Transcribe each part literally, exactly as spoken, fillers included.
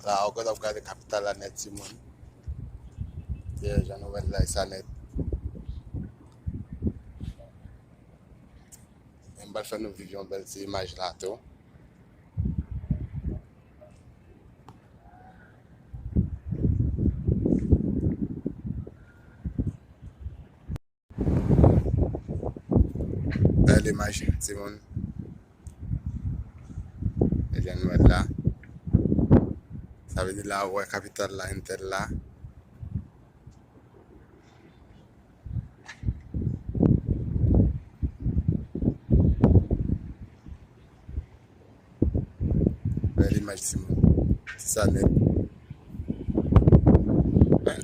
La, ou gentan ap gade kapital la nèt, timoun. Yeah, jan nou wè l la, e sa nèt. E m pral fè nou viv yon bèl ti imaj la tou. Bèl imaj, timoun. E jan nou wè l la. Sa vle di la, ou wè kapital la, entèl la. Bèl imaj, timoun. Se sa nèt.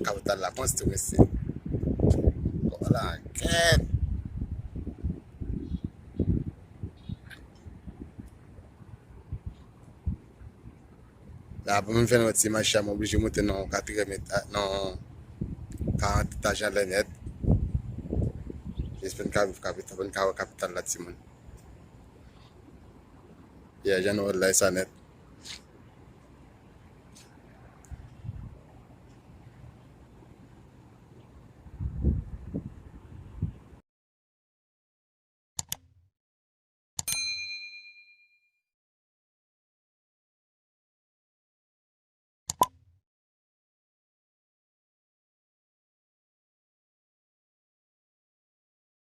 Kapital la konstwi, mesye. Vwala, kèt. La, pou m fè yon ti mache, m oblije monte nan yon katriyèm eta-, nan yon karant etaj anlè nèt. Jis pou n ka viv kapital, pou n ka wè kapital la, timoun. Yeah, jan nou wè l la, e sa nèt.